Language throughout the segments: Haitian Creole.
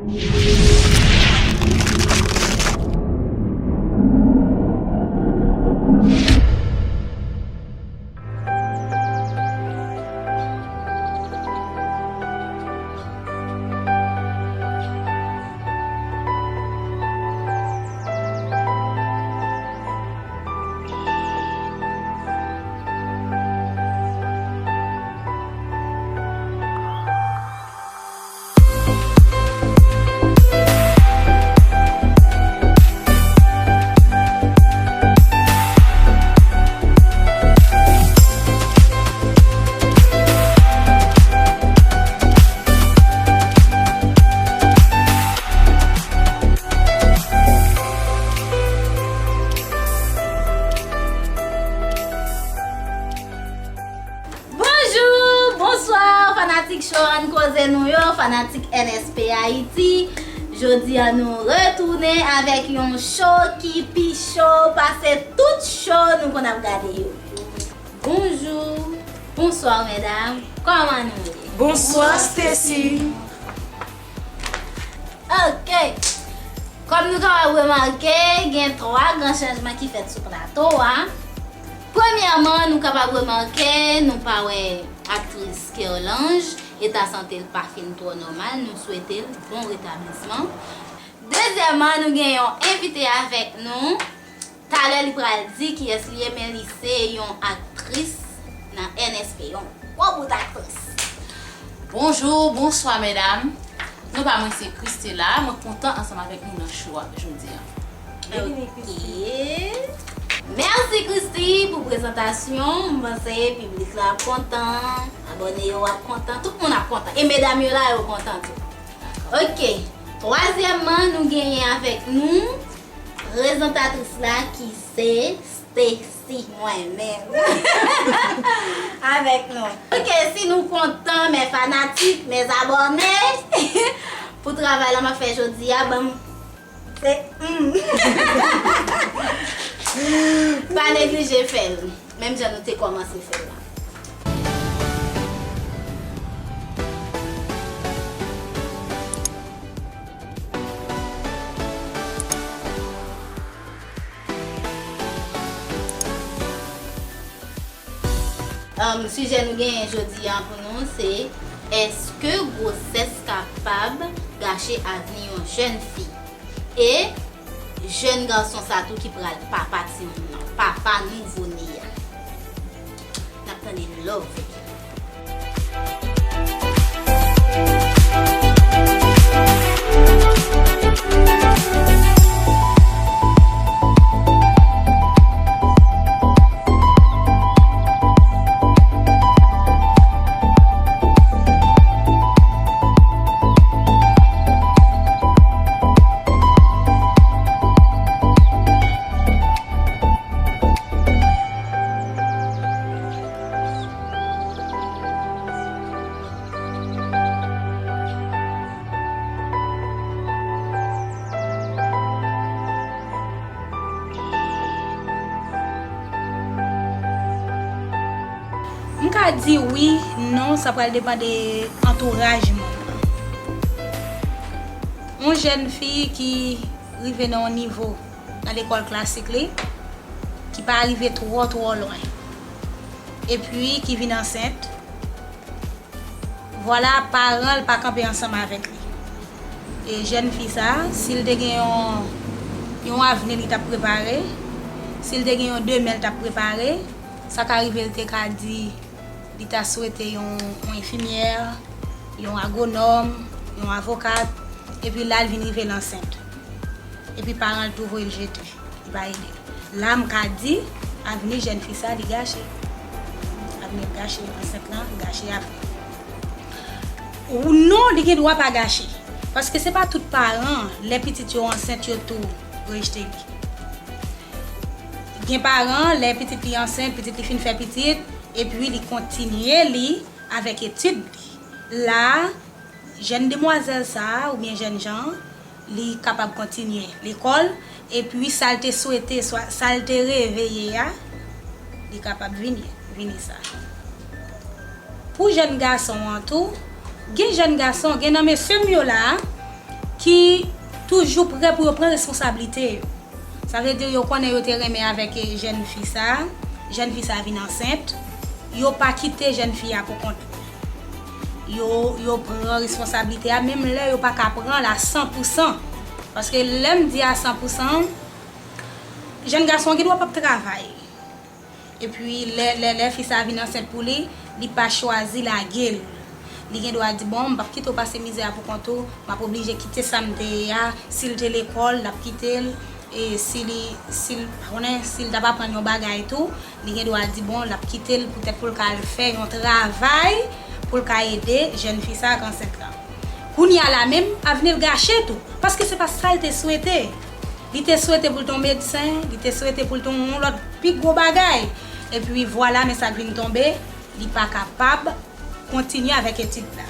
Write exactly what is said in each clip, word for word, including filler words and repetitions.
Bonjou, bonswa, fanatik show Ann Koze nou yo, fanatik N S P Ayiti. Jodi a nou retounen avèk yon show ki pi cho pase tout show nou konn ap gade yo. Bonjou, bonswa medam, kòman nou ye? Bonswa, Stacy. Ok. Kòm nou kapab remake, gen twa gran chanjman ki fèt sou plato a. Premyèman, nou kapab remake, nou pa wè aktris Kerlange, eta sante l pa fin twò nòmal, nou swete l bon retablisman. Dezyèmman, nou gen yon envite avèk nou. Talè li pral di kiyès li ye, men li se yon aktris nan N S P, yon gwo bout aktris. Bonjou, bonswa medam. Non pa mwen se Christela, mwen kontan ansanm avèk nou nan show a jodi a. Ok. Mèsi Christy pou prezantasyon, m panse piblik la ap kontan, abòne yo ap kontan, tout moun ap kontan, e medam yo la yo kontan tou. Ok, twazyèmman nou genyen avèk nou prezantatris la ki se Stacy mwen menm avèk nou. Ok, si nou kontan, mes fanatiques, mes abonnés, pou travay la m ap fè jodi a, ban m se mm. Pa neglije fè l, menm jan nou te kòmanse fè l la. Um, sijè nou genyen jodi a pou nou se, èske gwosès kapab gache avni yon jèn fi? E jèn gason sa tou ki pral papa timoun nan, papa nouvo ne a. N ap tande love. M ka di wi, non, sa pral depann de antouraj moun nan. Yon jèn fi ki rive nan yon nivo nan lekòl klasik li, ki pa rive twò, twò lwen, epi ki vin ansent, vwala, paran l pa kanpe ansanm avèk li. E jèn fi sa, si l te gen yon, yon avni li t ap prepare, si l te gen yon demen l t ap prepare, sa ka rive l te ka di li ta swete yon, yon enfimyè, yon agwonòm, yon avokat, epi la l vin rive l ansent. Epi paran l tou voye l jete. Li pa ede l. La m ka di, avni jèn fi sa, li gache. Avni l gache, ansent lan gache avni l. Ou non, li gen dwa pa gache. Paske se pa tout paran, lè pitit yo ansent, yo tou rejte li. Gen paran, lè pitit li ansent, pitit li fin fè pitit, epi li kontinye li avèk etid li. La, jèn demwazèl sa a, oubyen jèn jan an, li kapab kontinye lekòl, epi sa l te swete, swa sa l te reve ye a, li kapab vini, vini sa. Pou jèn gason an tou, gen jèn gason, gen nan mesye m yo la a, ki toujou prè pou yo pran responsablite yo. Sa vle di yo konnen yo te renmen avèk jèn fi sa, jèn fi sa vin ansent, yo pa kite jèn fi a pou kont li. Yo, yo pran responsablite a, menm lè yo pa ka pran l a san pou san. Paske lè m di a san pou san, jèn gason an gen dwa p ap travay. Epi lè, lè, lè fi sa a vin ansent pou li, li pa chwazi lage l. Li gen dwa di, "Bon, m p ap kite w pase mizè a pou kont ou, m ap oblije kite sa m te ye a." Si l te lekòl, l ap kite l. E si li, si l, pa konnen, si l t ap aprann yon bagay tou, li gen dwa di, bon, l ap kite l poutèt pou l ka al fè yon travay, pou l ka ede jèn fi sa a k ansent lan. Kounye a la menm, avni l gache tou, paske se pa sa l te swete. Li te swete pou l te yon medsen, li te swete pou l te yon lòt pi gwo bagay. Epi vwala, men sa k vin tonbe, li pa kapab kontinye avèk etid la.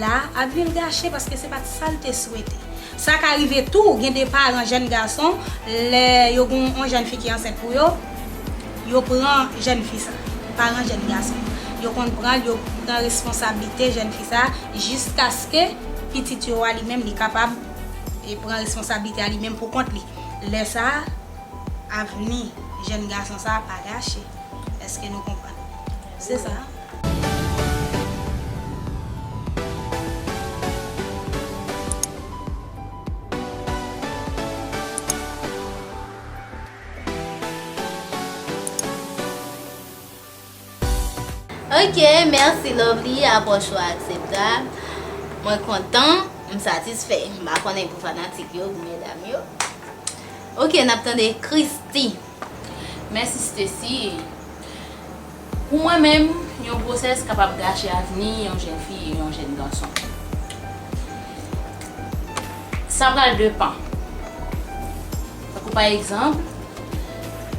La, avni l gache paske se pa t sa l te swete. Sa ka rive tou, gen de paran jèn gason, lè yo gen yon jèn fi ki ansent pou yo, yo pran jèn fi sa, paran jèn gason. Yo konn pran l, yo pran responsablite jèn fi sa, jiskaske pitit yo a li menm li kapab e pran responsablite a li menm pou kont li. Lè sa a, avni jèn gason sa a pa gache. Èske nou konprann? Se sa. Ok, mèsi Lovely, apwòch ou akseptab. Mwen kontan, m satisfè. M pa konnen pou fanatik yo, pou medam yo. Ok, n ap tande Christy. Mèsi Stacy. Pou mwen menm, yon gwosès kapab gache avni yon jèn fi e yon jèn gason. Sa pral depann. Tankou pa egzanp,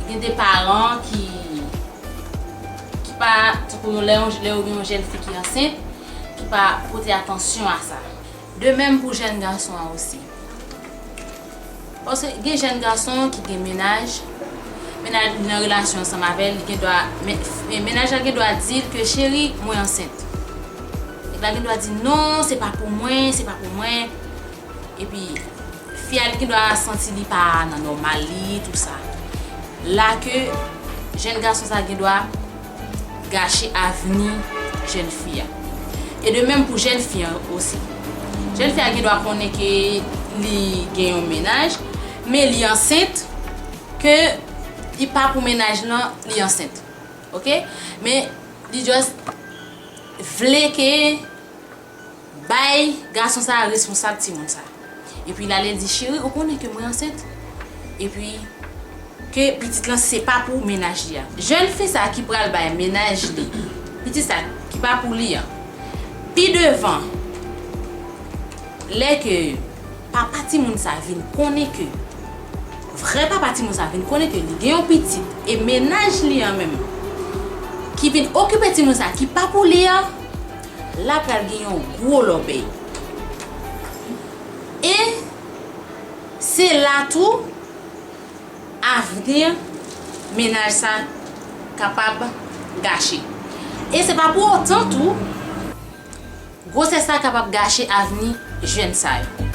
gen de paran ki, ki pa, tankou yon, lè yon, lè yo gen yon jèn fi ki ansent, ki pa pote atansyon a sa. De menm pou jèn gason an osi. Paske gen jèn gason ki gen mennaj, mennaj li nan relasyon ansanm avè l, li gen dwa, men, men mennaj la gen dwa di l ke, "Cheri, mwen ansent." Nèg la gen dwa di, "Non, se pa pou mwen, se pa pou mwen." Epi, fi a li gen dwa santi li pa nan nòmal li, tou sa. La ke jèn gason sa gen dwa gache avni jèn fi a. E de menm pou jèn fi an osi. Jèn fi a gen dwa konnen ke li gen yon mennaj, men li ansent, ke li pa pou mennaj lan, li ansent. Ok? Men li just vle ke bay gason sa a responsab timoun sa. Epi l ale l di, "Cheri, ou konnen ke mwen ansent?" Epi ke pitit lan se pa pou mennaj li a. Jèn fi sa ki pral bay mennaj li pitit sa ki pa pou li an, pi devan, lè ke papa timoun sa vin konnen ke, vrè papa timoun sa vin konnen ke li gen yon pitit, e mennaj li an menm ki vin okipe timoun sa ki pa pou li an, la pral gen yon gwo lòbèy. E se la tou avni mennaj sa kapab gache. E se pa pou otan tou, gwosès sa kapab gache avni jèn sa yo.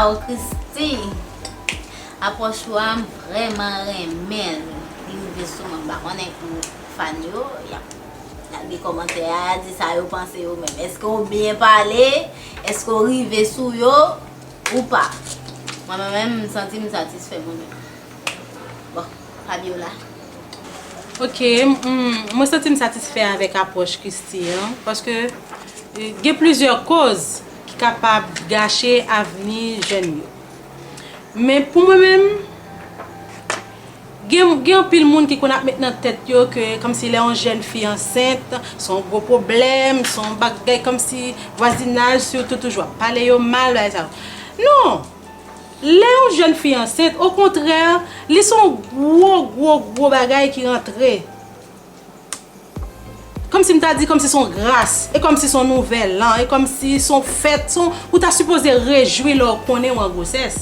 Wow, Christy! Apwòch ou a, m vrèman renmen l. Li rive sou mwen. M pa konnen pou fan yo, y ap lage kòmantè a, di sa yo panse yo menm. Èske w byen pale? Èske w rive sou yo ou pa? Mwen menm, m santi m satisfè mwen menm. Bon, Fabiola. Ok, m, mwen santi m satisfè avèk apwòch Christy an, paske, e, gen plizyè koz ki kapab gache avni jèn yo. Men pou mwen menm, gen, gen anpil moun ki konn ap met nan tèt yo ke kòmsi lè yon jèn fi ansent, se yon gwo pwoblèm, se yon bagay kòmsi vwazinaj sitou toujou ap pale yo mal, bagay sa yo. Non! Lè yon jèn fi ansent, okontrè, li se yon gwo, gwo, gwo bagay ki rantre. Kòmsi m ta di, kòmsi se yon gras, e kòmsi se yon nouvèl an, e kòmsi se yon fèt, se yon, ou ta sipoze rejwi lè w konnen w an gwosès.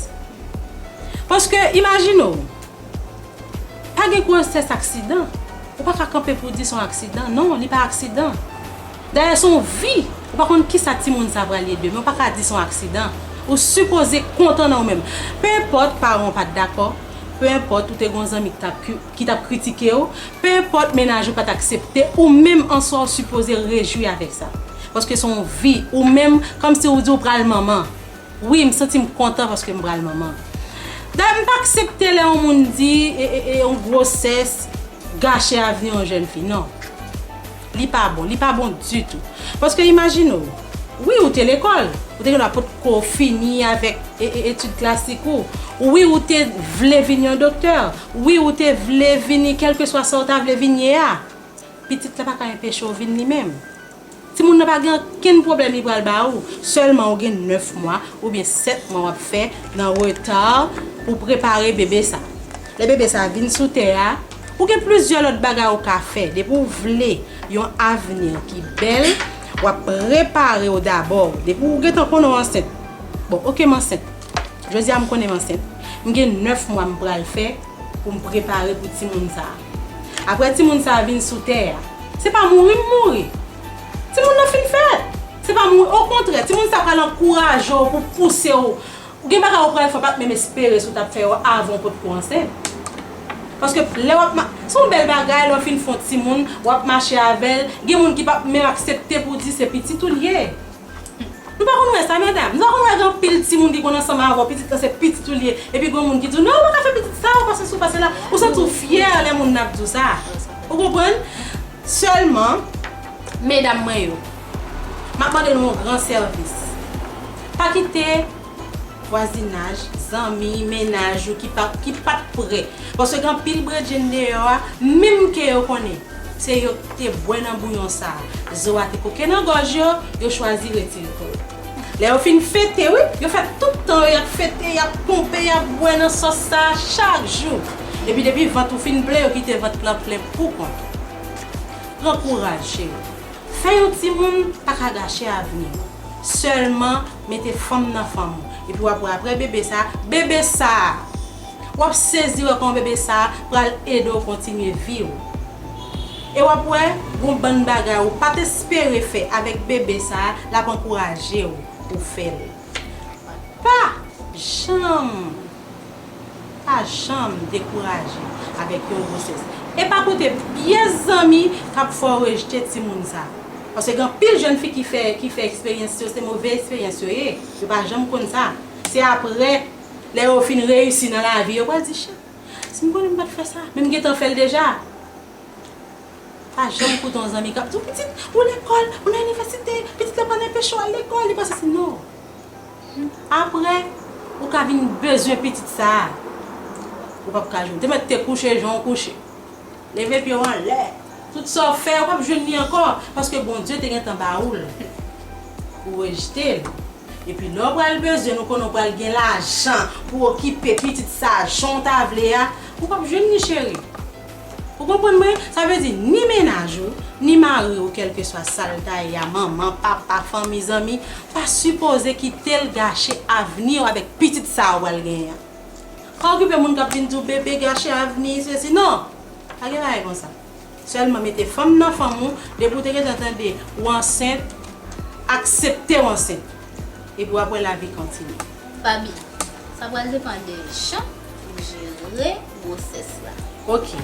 Paske, imajine w, pa gen gwosès aksidan. Ou pa ka kanpe pou w di se yon aksidan. Non, li pa aksidan. Dayè, se yon vi. Ou pa konn kisa timoun sa pral ye demen. Ou pa ka di se yon aksidan. Ou sipoze kontan nan ou menm. Pe enpòt paran w pa t dakò, pe enpòt ou te gen yon zanmi ki t ap ki, ki t ap kritike w, pe enpòt mennaj ou pa t aksepte, ou menm an swa w sipoze rejwi avèk sa. Paske se yon vi. Ou menm, kòmsi w di w pral manman. Wi, m santi m kontan paske m pral manman. Dayè, m pa aksepte lè yon moun di e, e, e, yon gwosès gache avni yon jèn fi. Non. Li pa bon, li pa bon ditou. Paske imajine w, wi, ou te lekòl, ou te gen dwa potko fini avèk e, e, etid klasik ou. Wi, ou te vle vin yon doktè. Wi, ou te vle vini kèlkeswa sa w ta vle vin ye a. Pitit la pa ka enpeche w vin li menm. Timoun nan pa gen okenn pwoblèm li pral ba ou. Sèlman ou gen nèf mwa oubyen sèt mwa w ap fè nan reta pou prepare bebe sa. Lè bebe sa vin sou tè a, ou gen plizyè lòt bagay ou ka fè. Depi w vle yon avni ki bèl, w ap prepare w dabò. Depi w gentan konnen w ansent. Bon, oke, m ansent. Jodi a m konnen m ansent. M gen nèf mwa m pral fè pou m prepare pou timoun sa a. Apre timoun sa a vin sou tè a, se pa mouri m mouri. Timoun nan fin fèt. Se pa mouri. Okontrè, timoun sa a pral ankouraje w pou pouse w. Ou gen bagay ou pral fè, w pa t menm espere si w t ap fè yo avan w potko ansent. Paske lè w ap ma-, se yon bèl bagay, lè w fin fè yon timoun, w ap mache avè l, gen moun ki p ap menm aksepte pou di se pitit ou l ye. Nou pa konn wè sa, medam? Nou pa konn wè gen anpil timoun ki konn ansanm avè w, pitit lan se pitit ou l ye, epi gen moun ki di w, "Non, ou pa ka fè pitit sa, ou pase sou, pase la." Ou santi w fyè lè moun nan ap di w sa. Ou konprann? Sèlman, medam mwen yo, m ap mande nou yon gran sèvis. Pa kite vwazinaj, zanmi, mennaj ou ki pa, ki pa t prè. Paske gen anpil bredjenn deyò a, menm ke yo konnen se yo ki te bwè nan bouyon sa a, zo a te koke nan gòj yo, yo chwazi retire kò yo. Lè yo fin fete, wi, yo fè tout tan yo, y ap fete, y ap ponpe, y ap bwè nan sòs sa a chak jou. Epi depi vant ou fin plen, yo kite vant lan plen pou kont ou. Pran kouraj, cheri. Fè yon timoun pa ka gache avni w. Sèlman mete fanm nan fanm ou. Epi w ap wè apre bebe sa, bebe sa a, w ap sezi wè kòman bebe sa a pral ede w kontinye vi w. E w ap wè, gon bann bagay ou pa t espere fè avèk bebe sa a, l ap ankouraje w pou w fè l. Pa janm, pa janm dekouraje avèk yon gwosès. E pa koute pyès zanmi k ap fè w rejte timoun sa. Paske gen anpil jèn fi ki fè, ki fè eksperyans yo, se move eksperyans yo ye. Yo pa janm konn sa. Se apre, lè yo fin reyisi nan lavi, yo pral di, "Chet, si m konnen m pa t fè sa, men m gentan fè l deja." Pa janm koute yon zanmi k ap di w, "Pitit, ou lekòl, ou nan inivèsite, pitit la pa nan peche w al lekòl, li pa sesi, non." Apre, ou ka vin bezwen pitit sa a. Ou p ap ka jwenn. Te mèt te kouche jan w kouche. Leve pye w anlè. Tout sa w fè, ou p ap jwenn li ankò. Paske Bondye te gentan ba ou l. Ou rejte l. Epi lè w pral bezwen l, ou konnen w pral gen lajan pou okipe pitit sa a jan w ta vle a, ou p ap jwenn li, cheri. Ou konprann mwen? Sa vle di, ni mennaj ou, ni mari w, kèlkeswa sa l ta ye a, manman, papa, fanmi, zanmi, pa sipoze kite l gache avni w avèk pitit sa a w pral genyen an. Pa okipe moun k ap vin di w, "Bebe gache avni, sesi." Non! Pa gen bagay konsa. Sèlman mete fanm nan fanm ou, depi w te gentan tande w ansent, aksepte w ansent. Epi w ap wè lavi kontinye. Fabi, sa pral depann de jan ou jere gwosès la. Ok.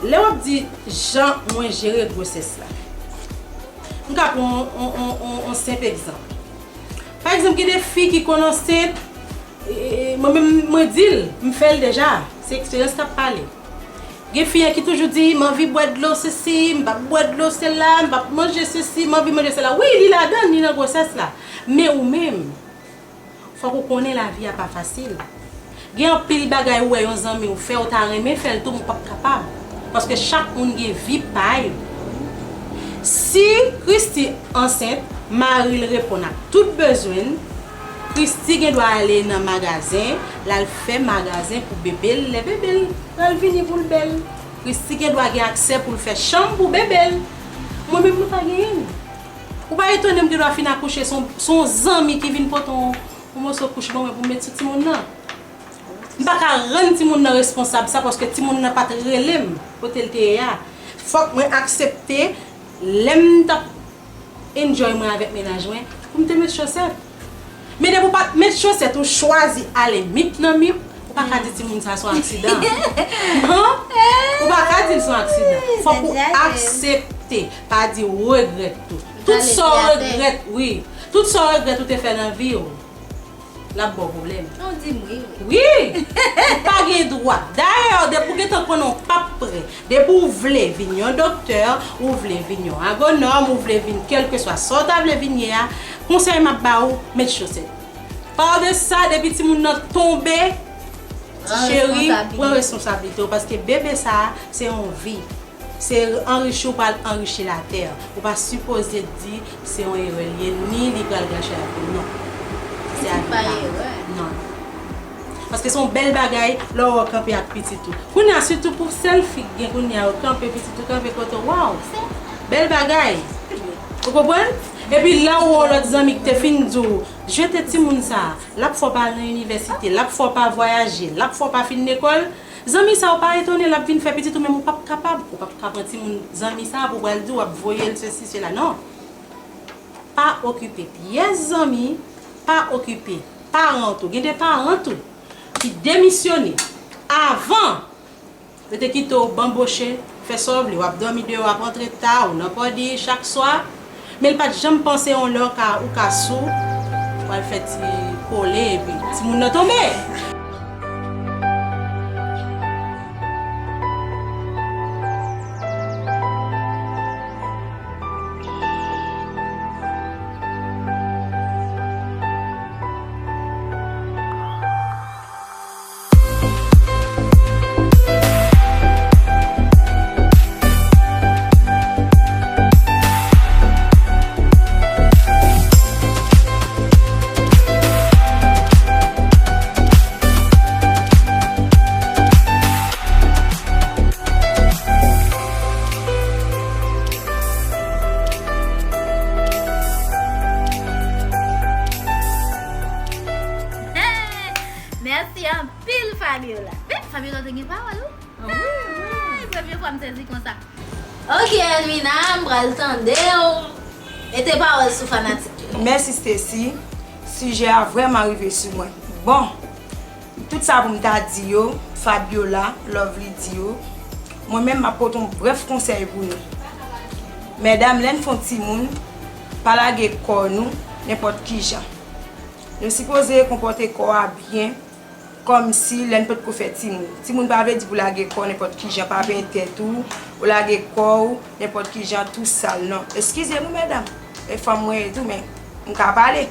Lè w ap di jan mwen jere gwosès la, m ka pran yon, yon, yon, yon, yon senp egzanp. Pa egzanp, gen de fi ki konn ansent, e, e, e, mwen menm, mwen di l, m fè l deja. Se eksperyans k ap pale. Gen fi ki toujou di, "M anvi bwè dlo sesi, m p ap bwè dlo sela, m p ap manje sesi, m anvi manje sela." Wi, li ladan, li nan gwosès la. Men ou menm, fòk ou konnen lavi a pa fasil. Gen anpil bagay ou wè yon zanmi w fè, ou ta renmen fè l tou, men ou p ap kapab. Paske chak moun gen vi pa yo. Si Christy ansent, mari l reponn ak tout bezwen l, Christy gen dwa ale nan magazen, l al fè magazen pou bebe l, lè bebe l pral vini pou l bèl. Christy gen dwa gen aksè pou l fè chanm pou bebe l. Mwen menm, mwen pa genyen l. Ou pa etone m gen dwa fin akouche, se yon, se yon zanmi ki vin pote yon, yon moso kouch ban mwen pou m met sou timoun nan. M pa ka rann timoun nan responsab sa, paske timoun nan pa t rele m kote l te ye a. Fòk mwen aksepte, lè m t ap enjoy mwen avèk mennaj mwen, pou m te met chosèt. Men depi w pa t met chosèt, ou chwazi ale mip nan mip, ou pa ka di timoun sa se yon aksidan. Han? Ou pa ka di l se yon aksidan. Fòk ou aksepte, pa di regrèt tou. Tout sa w regrèt, wi. Tout sa w regrèt ou te fè nan vi w, l ap ba w pwoblèm. Non, di m wi. Wi! Ou pa gen dwa. Dayè, depi w gentan konnen w p ap prè, depi w vle vin yon doktè, ou vle vin yon agwonòm, ou vle vin kèlkeswa sa w ta vle vin ye a, konsèy m ap ba w, met chosèt. Pa de sa, depi timoun nan tonbe, cheri, pran responsablite w, paske bebe sa a, se yon vi. Se anrichi w pral anrichi latè. Ou pa sipoze di se yon erè l ye, ni li pral gache lavi w. Non. Se pitit pa erè. Non. Paske se yon bèl bagay lè w kanpe ak pitit ou. Kounye a, sitou pou sèl fi k gen kounye a, ou kanpe pitit ou, kanpe kote w, waw! Bèl bagay! Ou konprann? Epi lè w wè yon lòt zanmi ki te fin di w, jete timoun sa a, l ap fè w pa al nan inivèsite, l ap fè w pa vwayaje, l ap fè w pa fin lekòl, zanmi sa a, ou pa etone l ap vin fè pitit ou, menm ou p ap kapab. Ou p ap ka pran timoun zanmi sa a pou w pral di w ap voye l sesi, sela, non. Pa okipe pyès zanmi, pa okipe paran tou. Gen de paran tou ki demisyone avan yo te kite w banboche, fè sa w vle. W ap dòmi deyò, w ap antre ta, ou nan pòdi chak swa. Men l pa t janm panse yon lè w ka, ou ka sou, w al fè ti kole, epi timoun nan tonbe. Mèsi anpil, Fabiola. Men, Fabiola te gen pawòl, wi. Ah, wi, wi. Premye fwa m sezi konsa. Ok, Elmina, m pral tande w. Mete pawòl sou fanatik yo. Mèsi, Stacy. Sijè a vrèman rive sou mwen. Bon, tout sa pou m ta di yo, Fabiola, Lovely di yo. Mwen menm, m ap pote yon brèf konsèy pou nou. Medam, lè n fè yon timoun, pa lage kò nou nenpòt ki jan. Nou sipoze konpòte kò a byen, kòmsi lè n potko fè timoun. Timoun pa vle di pou lage kò w nenpòt ki jan, pa penyen tèt ou, ou lage kò w nenpòt ki jan tou sal, non. Eskize m wi, medam, e fanm mwen ye tou, men m ka pale.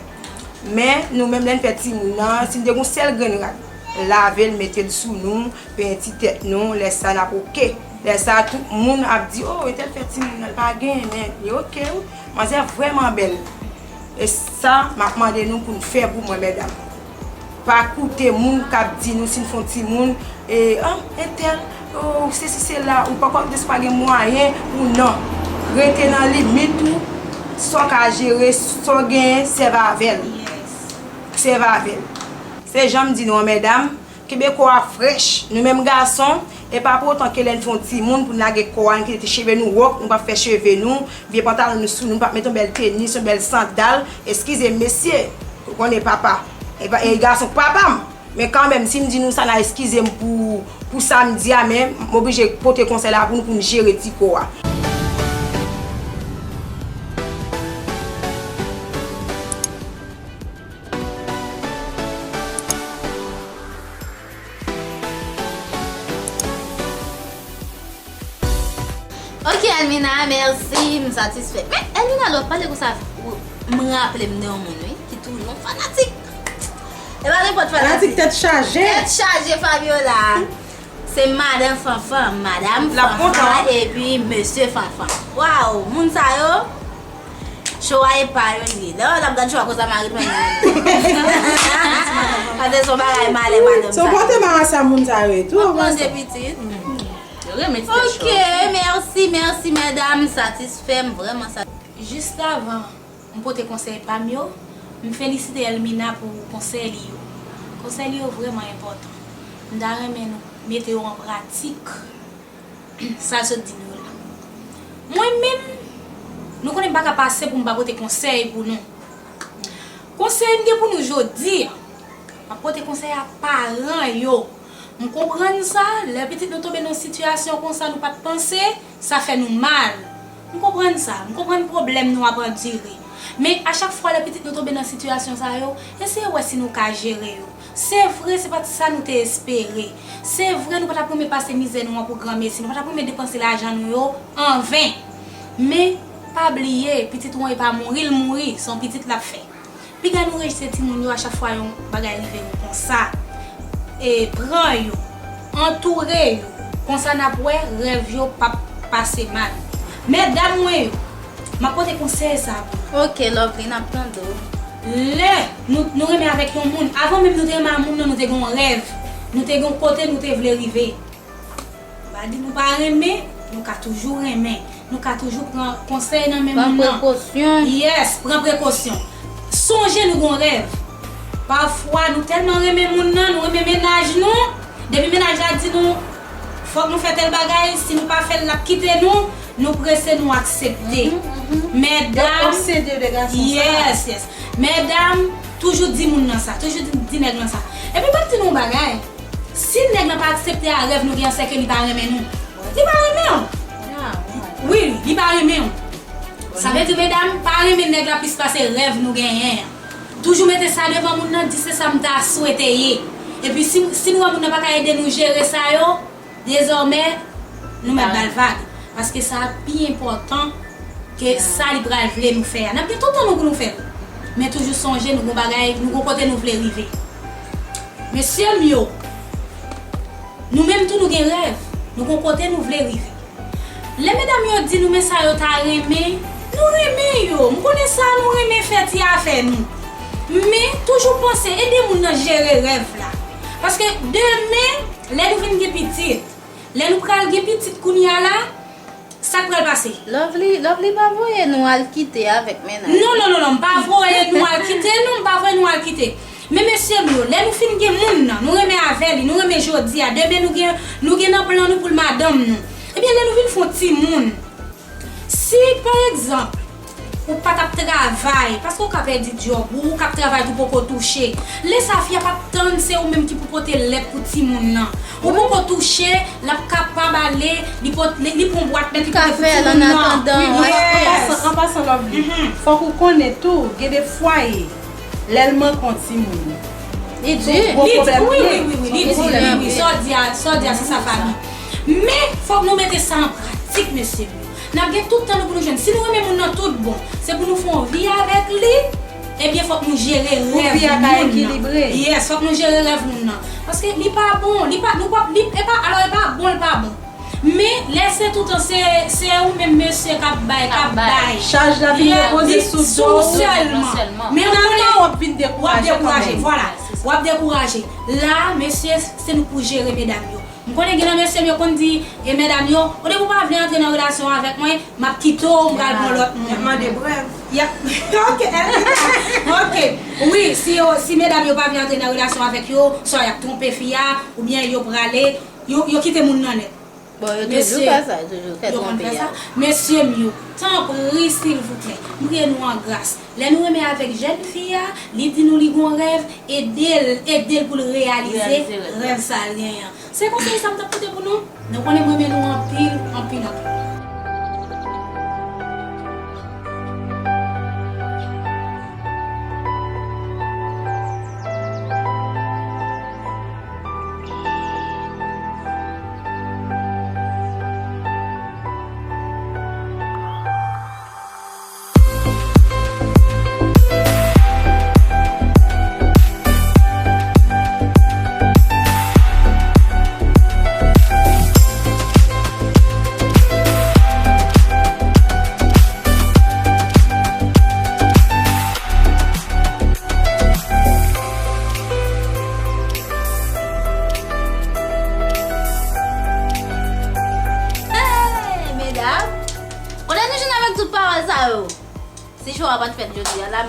Men nou menm, lè n fè timoun nan, si n te gen yon sèl grenn rad, lave l, mete l sou nou, penyen ti tèt nou, lè sa n ap oke. Lè sa a, tout moun ap di, "O, entèl fè timoun nan, l pa genyen, men li oke wi." Manzè vrèman bèl. E sa, m ap mande nou pou n fè pou mwen, medam. Pa koute moun k ap di nou si n fè yon timoun, e, ah, entèl, o, sesi sela, ou pa konn si w pa gen mwayen ou non. Rete nan limit ou, sa w ka jere, sa w genyen, sèvi avè l. Sèvi avè l. Se jan m di nou an, medam, kenbe kò a frèch. Nou menm gason, e pa pou otan ke lè n fè yon timoun pou n lage kò a, n kite ti cheve nou wòk, nou p ap fè cheve nou, vye pantalon nou sou nou, nou p ap met yon bèl tenis, yon bèl sandal. Eskize m, mesye, ou konnen papa. E pa, e gason k papa m. Men kanmenm, si m di nou sa, n a eskize m pou, pou sa m di a, men m oblije pote konsèy la pou nou, pou n jere ti kò a. Mina, mèsi, m satisfè. Men, Elmina, lè w ap pale konsa, ou, m raple m de yon moun, wi, ki toujou yon fanatik. E pa nenpòt fanatik. Fanatik tèt chaje. Tèt chaje Fabiola. Se madan Fanfan, madan Fanfan, epi mesye Fanfan. Waw, moun sa yo, show a e pa yo li ye. Lè w ap gad show a konsa, mari mwen. Paske se yon bagay malè, madan sa. Se yon pote marasa moun sa yo ye tou. Manje pitit. Yo renmen ti tèt chaje. Ok, mèsi, mèsi, medam, satisfè m, vrèman satisfè. Jis avan m pote konsèy pa m yo, m felisite Elmina pou konsèy li yo. Konsèy li yo vrèman enpòtan. M ta renmen nou mete yo an pratik, sa l sot di nou yo la. Mwen menm, nou konnen m pa ka pase pou m pa pote konsèy pou nou. Konsèy m gen pou nou jodi a, m ap pote konsèy a paran yo. M konprann sa, lè pitit nou tonbe nan sitiyasyon konsa nou pa t panse, sa fè nou mal. M konprann sa, m konprann pwoblèm nou ap andire. Men a chak fwa lè pitit nou tonbe nan sitiyasyon sa yo, eseye wè si nou ka jere yo. Se vre, se pa t sa nou te espere. Se vre, nou pa t ap renmen pase mizè nou an pou granmesi, nou pa t ap renmen depanse lajan nou yo anven. Men, pa bliye, pitit ou an e pa mouri l mouri, se yon pitit l ap fè. Piga nou rejte timoun yo a chak fwa yon bagay rive nou konsa. E pran yo, antoure yo. Konsa n ap wè rèv yo p ap pase mal. Medam mwen yo, m ap pote konsèy sa pou nou. Ok, Lovely, n ap tande w. Lè nou, nou renmen avèk yon moun, avan menm nou te renmen a moun nan, nou te gen yon rèv, nou te gen yon kote nou te vle rive. M pa di nou pa renmen, nou ka toujou renmen. Nou ka toujou pran konsèy nan men moun nan. Pran prekosyon. Yes, pran prekosyon. Sonje nou gon rèv. Pafwa, nou tèlman renmen moun nan, nou renmen mennaj nou. Depi mennaj la di nou, fòk nou fè tèl bagay, si nou pa fè l, l ap kite nou, nou prese, nou aksepte. Medam, obsede de gason sa. Yes, yes. Medam, toujou di moun nan sa, toujou di, di nèg lan sa. Epi, ban m di nou yon bagay. Si nèg lan pa aksepte a rèv nou gen an, sèke li pa renmen nou. Li pa renmen w. Wi, li pa renmen w. Sa vle di, medam, pa renmen nèg la plis pase rèv nou genyen an. Toujou mete sa devan moun nan, di se sa m ta swete ye. Epi si, si nou wè moun nan pa ka ede nou jere sa yo, dezòmè, nou mèt ba l vag. Paske sa pi enpòtan ke sa li pral vle nou fè a. N ap gen tout tan nou pou nou fè l. Men toujou sonje nou gon bagay, nou gon kote nou vle rive. Mesye m yo, nou menm tou nou gen rèv, nou gon kote nou vle rive. Lè medam yo di nou men sa yo ta renmen, nou renmen yo. M konnen sa, nou renmen fè ti afè nou. Men toujou panse ede moun nan jere rèv la. Paske demen, lè nou vin gen pitit, lè nou pral gen pitit kounye a la, sa k pral pase? Lovely, Lovely pa voye nou al kite avèk mennaj. Non, non, non, non, m pa voye nou al kite, non, m pa voye nou al kite. Men mesye m yo, lè nou fin gen moun nan, nou renmen avè li, nou renmen jodi a, demen nou gen, nou gen nan plan nou pou l madanm nou. Ebyen, lè nou vin fè yon timoun, si, pa egzanp, ou pa t ap travay, paske ou ka pèdi djòb ou, ou k ap travay tou poko touche. Lè sa a fi a p ap tann se ou menm ki pou pote lèt pou timoun nan. Ou poko touche, l ap kapab ale, li pot-, li, li pran bwat lèt, li pote pou timoun nan. An pasan, an pasan, Lovely, fòk ou konnen tou, gen de fwaye, lè l manke yon timoun, li di, wi, wi, wi, wi, li di, wi, wi, sa w di a, sa w di a, se sa fanmi. Men, fòk nou mete sa an pratik, mesye. N ap gen tout tan nou pou nou jwenn. Si nou renmen moun nan tout bon, se pou nou fè yon vi avèk li, ebyen, fòk nou jere rèv moun nan. Yes, fòk nou jere rèv moun nan. Paske li pa bon, li pa, nou pa, li, e pa, alò, e pa bon, li pa bon. Men, lè se tout tan, se, se ou menm mesye k ap bay, k ap bay. Chaj la vin repoze sou do w sèlman. Men ou konnen w ap vin dekouraje kanmenm. Vwala, w ap dekouraje. La, mesye, se nou pou jere medam yo. M konnen gen nan mesye m yo konn di, e medam yo, o depi w pa vle antre nan relasyon avèk mwen, m ap kite w, m pral pran lòt moun. Y ap mande prèv. Y ap, ok, ok. Wi, si yo, si medam yo pa vle antre nan relasyon avèk yo, swa y ap twonpe fi a, oubyen yo prale, yo, yo kite moun nan nèt. Bon, yo toujou fè sa, yo toujou fè twonpe a. Mesye m yo, tanpri, silvouplè, m priye nou an gras. Lè nou renmen avèk jèn fi a, li di nou li gon rèv, ede l, ede l pou l reyalize rèv sa l genyen an. Se konsèy sa m t ap pote pou nou. Nou konnen m renmen nou anpil, anpil, anpil.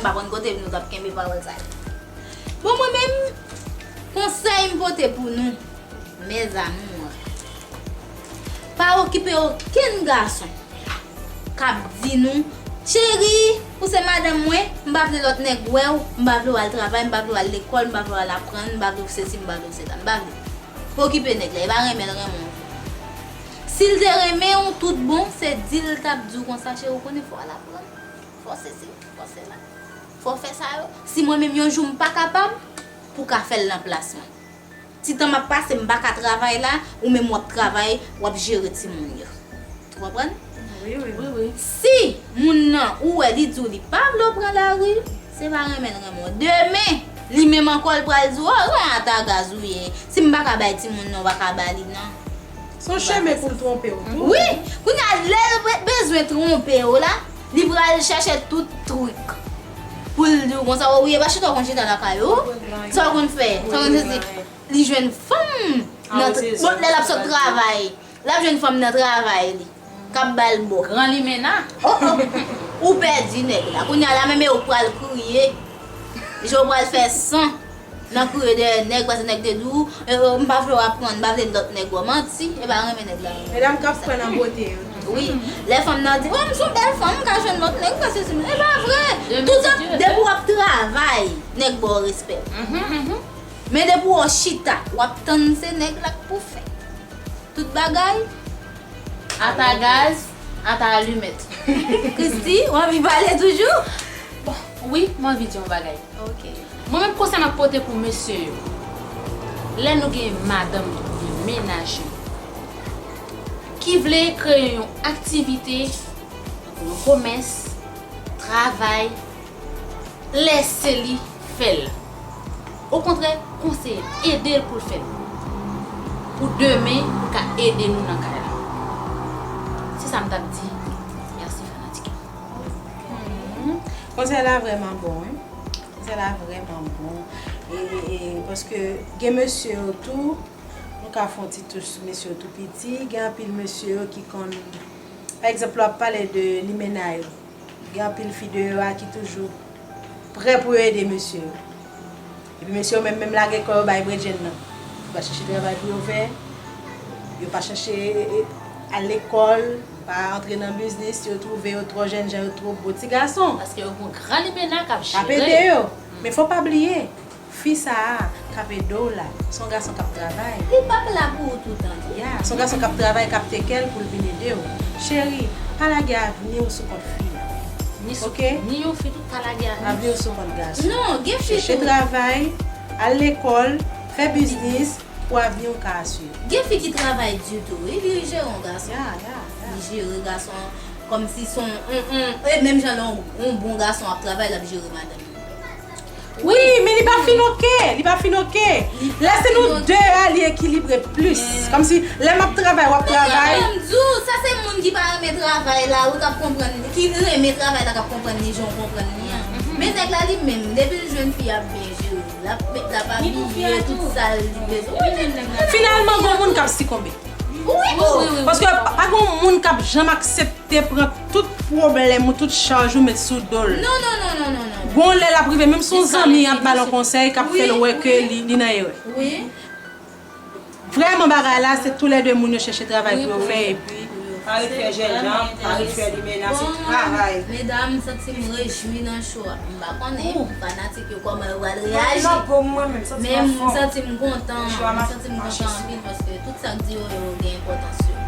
pa konn kote nou t ap kenbe pawòl sa yo. Bon, mwen menm, konsèy m pote pou nou, mes amours, pa okipe okenn gason k ap di nou, cheri, ou se madanm mwen, m pa vle lòt nèg wè w, m pa vle w al travay, m pa vle w al lekòl, m pa vle w al aprann, m pa vle w sesi, m pa vle w sela, m pa vle. Pa okipe nèg la, e pa renmen l renmen w. Si l te renmen w tout bon, se di l t ap di w konsa, cheri, ou konnen fò w al aprann, fò sesi, fò sela, fò w fè sa yo. Si mwen menm yon jou m pa kapab, pou w ka fè l nan plas mwen. Ti tan m ap pase, m pa ka travay la, ou menm w ap travay, w ap jere timoun yo. Ou konprann? Wi, wi. Wi, wi. Si moun nan, ou wè li di w li pa vle w pran lari, se pa renmen l renmen w. Demen, li menm ankò l pral di w, o, se yon ata gaz ou ye. Si m pa ka bay timoun nan, w pa ka ba li non. Se yon chemen pou l twonpe w tou. Wi, kounye a, lè l be- bezwen twonpe w la, li pral chèche tout trik pou l di w konsa, o, wi, e pa chita w konn chita lakay ou. Sa w konn fè? Sa w konn fè se li jwenn fanm nan, bon, lè l ap sot travay. L ap jwenn fanm nan travay li k ap ba l bò. Gran limena. Oh, oh. Ou pèdi nèg la. Kounye a la menm e ou k pral kriye. Jan w pral fè san nan kriye dèyè nèg, paske nèg te di w, e, e, m pa vle w aprann, m pa vle lòt nèg wè. Manti, e pa renmen nèg la. Medam k ap pran nan bote yo. Wi. Lè fanm nan di, o, m se yon bèl fanm, m ka jwenn lòt nèg, m ka sesi, e pa vre. Toutan, depi w ap travay, nèg ba w respè. Men depi w chita, w ap tann se nèg la k pou fè tout bagay. Ata gaz, ata alimèt. Christy, w anvi pale toujou? Bon, wi, m anvi di yon bagay. Ok. Mwen menm konsèy m ap pote pou mesye yo. Lè nou gen madanm nou, gen mennaj nou, ki vle kreye yon aktivite, yon komès, travay, lèse li fè l. Okontrè, konseye l, ede l pou l fè l. Pou demen, pou l ka ede nou nan kay la. Se sa m t ap di. Mèsi, fanatik yo. Konsèy la vrèman bon, wi. Konsèy la vrèman bon. E, e, e, paske gen mesye yo tou, nou ka fè yon ti touch sou mesye yo tou piti. Gen anpil mesye yo ki konn, pa egzanp, lè w ap pale de limena yo. Gen anpil fi deyò a ki toujou prè pou yo ede mesye yo. Epi mesye yo menm, menm lage kò yo bay bredjenn nan. Yo pa chèche travay pou yo fè. Yo pa chèche, e, e, al lekòl, pa antre nan biznis, yo twouve yo twò jènjan, yo twò bon ti gason. Paske yo gon gran limena k ap jere. K ap ede yo. Men fò pa bliye, fi sa a k ap ede w la, se yon gason k ap travay. Li p ap la pou ou toutan tou. Ya, se yon gason k ap travay, k ap take care l pou l vin ede w. Cheri, pa lage avni w sou kont fi a. Ni sou, ok? Ni yon fi tou pa lage avni. Avni w sou kont gason. Non, gen fi tou. Chèche travay, al lekòl, fè biznis, pou avni w ka asire. Gen fi ki travay di tou, wi, li jere yon gason. Ya, ya, ya. Li jere gason kòmsi se yon, yon, yon, e menm jan lè yon, yon bon gason ap travay, l ap jere madanm li. Wi, men li pa fin oke, li pa fin oke. Lè se nou de a, li ekilibre plis. Kòmsi, lè m ap travay, w ap travay. Men m di w, sa se moun ki pa renmen travay la, ou t ap konprann, ki renmen travay la, k ap konprann li jan w konprann li an. Men nèg la li menm, depi l jwenn fi ap byen jere, l ap, l ap abiye tout sa l bezwen. Finalman, gon moun k ap sikonbe. Wi, wi, wi. Paske pa, pa gon moun k ap janm aksepte pran tout pwoblèm ou, tout chaj ou met sou do l. Non, non, non, non, non, non. Gon lè l ap rive, menm si yon zanmi ap ba l yon konsèy, k ap fè l wè ke li, li nan erè. Wi. Vrèman, bagay la, se toulède moun yo chèche travay pou yo fè, epi pa ret fè jènjan, pa ret fè limena, se travay. Bon, medam, m santi m rejwi nan show a. M pa konnen fanatik yo kòman yo pral reyaji. Men m santi m kontan, m santi m kontan anpil paske tout sa k di yo, yo gen enpòtans yo.